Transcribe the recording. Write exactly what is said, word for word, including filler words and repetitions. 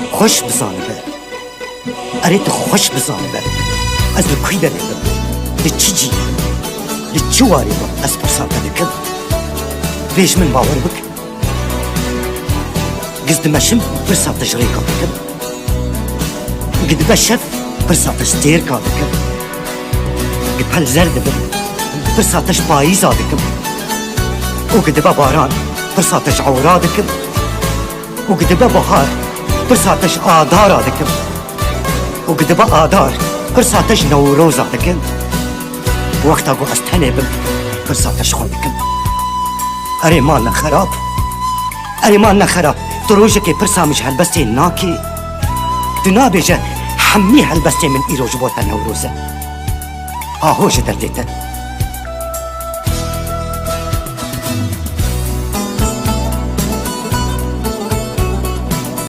Xweş bizanibe. Erê tu xweş bizanibe. Ez li kûy derê bim. Li çi cî? Li çi warê bim? Ez pirsa te dikim. Bêj min bawer bike. Giz dimeşim, pirsa te ji rêka dikim. Gidibe şev, pirsa te ji têrka dikim. Gipel zer dibim, pirsa te ji payîza dikim. Û gidibe baran, pirsa te ji ewra dikim. Û gidibe bahar, pirsa te ji adara dikim. Û gidibe adar, pirsa te ji newroza dikim. Wexta ku ez tenê bim, pirsa te ji xwe dikim. Erê ma ne xerab. Erê ma ne xerab. Tu rojekê pirsa min ji helbestê nakî. Tu nabêje hemî helbestê min îro ji bo te newroz e. Aho ji derdê te.